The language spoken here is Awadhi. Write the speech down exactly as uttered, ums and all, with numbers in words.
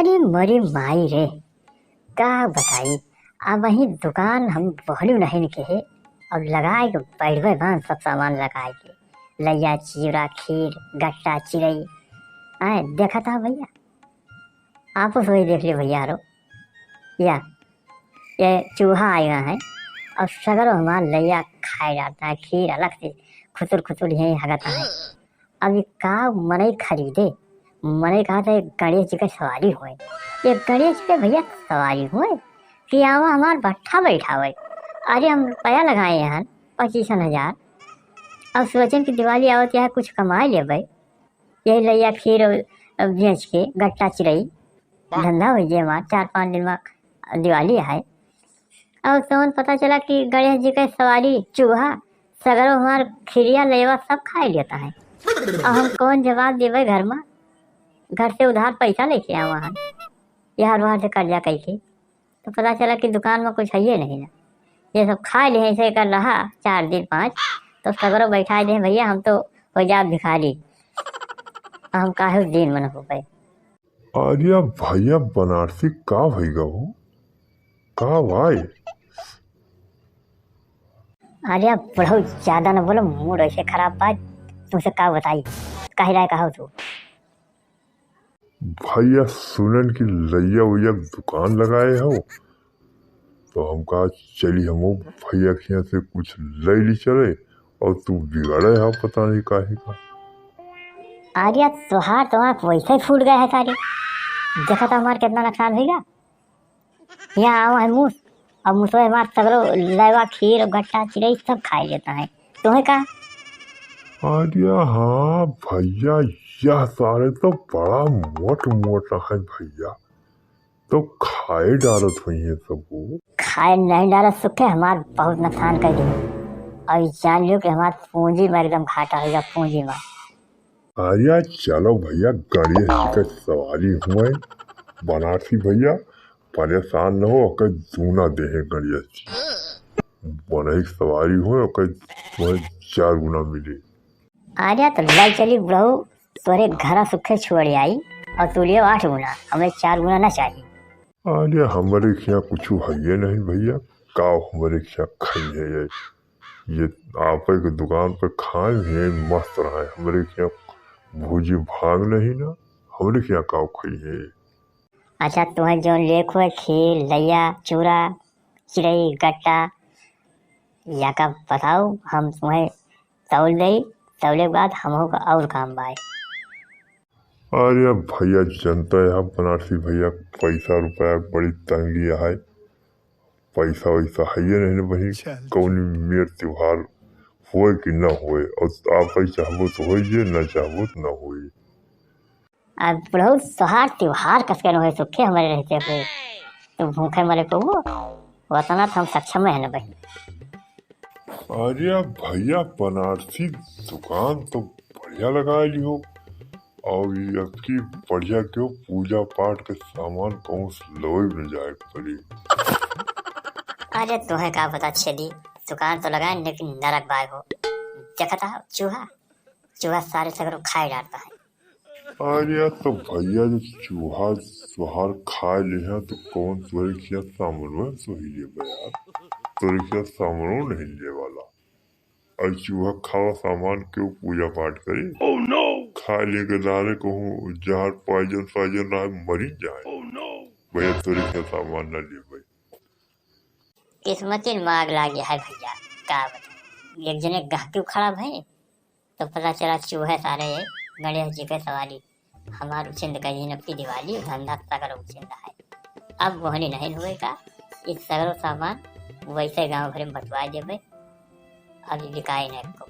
अरे मोरी माई रे, का बताई, अब वही दुकान हम बोहलू नहीं के है, अब लगाए के बैठबे बान सब सामान लगाए के, लैया, चिउरा, खीर, गट्टा, चिरई। आए, देखा था भैया, आप उस वही देख लियो भैया रो, या ये चूहा आएगा है और सगरो हमार लैया खाए जाता है, खीर अलग से खुसुर खुसुर यहीं हगता है। अब ये का मनई खरीदे, मनई कहा था गणेश जी के सवारी होए, ये गणेश जी के भैया सवारी होए कि आवा हमार भट्ठा बैठावे। अरे हम रुपया लगाए हैं पच्चीस हजार, अब सोचें कि दिवाली आवत है कुछ कमाए लेबे, यही लैया खीर और बेच के गट्टा चिरई धंधा हो जाए हमार, चार पाँच दिन में दिवाली है। और तवन पता चला कि गणेश जी के सवारी चूहा सगरो हमार खिरिया लेवा सब खाए लेता है। अब हम कौन जवाब देवे घर में, घर से उधार पैसा लेके आवा है, यार वहाँ से कर्जा कई के, तो पता चला कि दुकान में कुछ है ही नहीं ना, ये सब खा ले ऐसे कर रहा चार दिन पाँच, तो सगरो बैठा दे भैया, हम तो हो जा भिखारी, हम काहे दिन मन हो गए। अरे भैया बनारसी का भइगा हो, का भाई? अरे बुढ़ऊ ज्यादा न बोलो, मूड ऐसे खराब बा, तुमसे का बताई, काहे लायक हो तू? भैया सुनन की लैया वैया दुकान लगाए हो, तो हम कहा चली हमो भैया के यहाँ से कुछ ले ली चले, और तू बिगड़े हो पता नहीं काहे का। अरे तोहार तो आँख वैसे ही फूट गया है सारे, देखा तो हमार कितना नुकसान होइगा। यहाँ आवा है मूस, अब मूसवे हमार सगरो लेवा खीर और गट्टा चिरई सब खाए लेता है, तुम्हें का? अरे हाँ भैया, यह सारे तो बड़ा मोट मोट है भैया, तो खाए डालत हुई है सबको। खाए नहीं डालत सुखे, हमार बहुत नुकसान कर दी। और जान लियो कि हमार पूंजी में एकदम घाटा होइगा, पूंजी में। अरे चलो भैया, गणेश जी के सवारी हुए बनारसी भैया, परेशान न हो, ओकर दूना देहे गणेश जी। बनही सवारी हुए, ओकर तुम्हें चार गुना मिले। अरे तो ले चली बुढ़ऊ, तोरे घरा सुखे छोड़ आई, और तू लियो आठ गुना, हमें चार गुना ना चाहिए। अरे हमरे खिया कुछ है नहीं भैया, का हमरे खिया खाई है ये? ये आपे के दुकान पे खाए हैं, मस्त रहे। हमरे खिया भूजी भाग नहीं ना, हमरे खिया का खाई है? अच्छा, तुम्हें जौन लेख हुए, खीर, लैया, चूरा, चिरई, गट्टा, या का बताओ, हम तुम्हें तौल दई, तौले के बाद हमहू का और काम बाय। अरे भैया, जनता है बनारसी भैया, पैसा रुपया बड़ी तंगी है, पैसा वैसा है ये नहीं ना बहिन। चल। कौन मेर त्योहार होए कि ना होए, और आप ही चाहबो तो होए जे, ना चाहबो तो ना होए। अब बुढ़ऊ तोहार त्योहार कस के न होए सुखे हमारे रहते हुए, तो भूखे मरे को वो, वतना तो हम सक्षम है ना बहिन। अरे भैया, बनारसी दुकान तो बढ़िया लगा ली हो, और ये अब की बढ़िया क्यों पूजा पाठ के सामान कहूँ से लोई में जाए के पड़ी। अरे तुम्हें का पता छेदी, दुकान तो लगाए लेकिन नरक बाय हो, देखता हो चूहा, चूहा सारे सगरो खाए डालता है। अरे यार, तो भैया जो चूहा सुहार खाए ले हैं, तो कौन तोरे खिया सामनवा सोही ले बे यार? तोरे खिया सामनो नहीं ले वाला। और चूहा खावा सामान के पूजा पाठ करे। Oh no! खाए ले के दारे कहूँ जहर poison साइजन रहा मरी जाए। Oh no! भैया तोरे खिया सामान ना ले भाई। किस्मतिन में आग लागे है भैया, का बताई। एक जने गाहकी खड़ा भए, तो पता चला चूहे सारे गणेश जी के सवारी। हमार उछिंद कहीं न की दिवाली, धंधा सगरो उछिंद है। अब मोहनी नहीं हुए का, इस सगरो सामान वैसे गांव भर में बंटवा देबे, अब बिकाए न एको।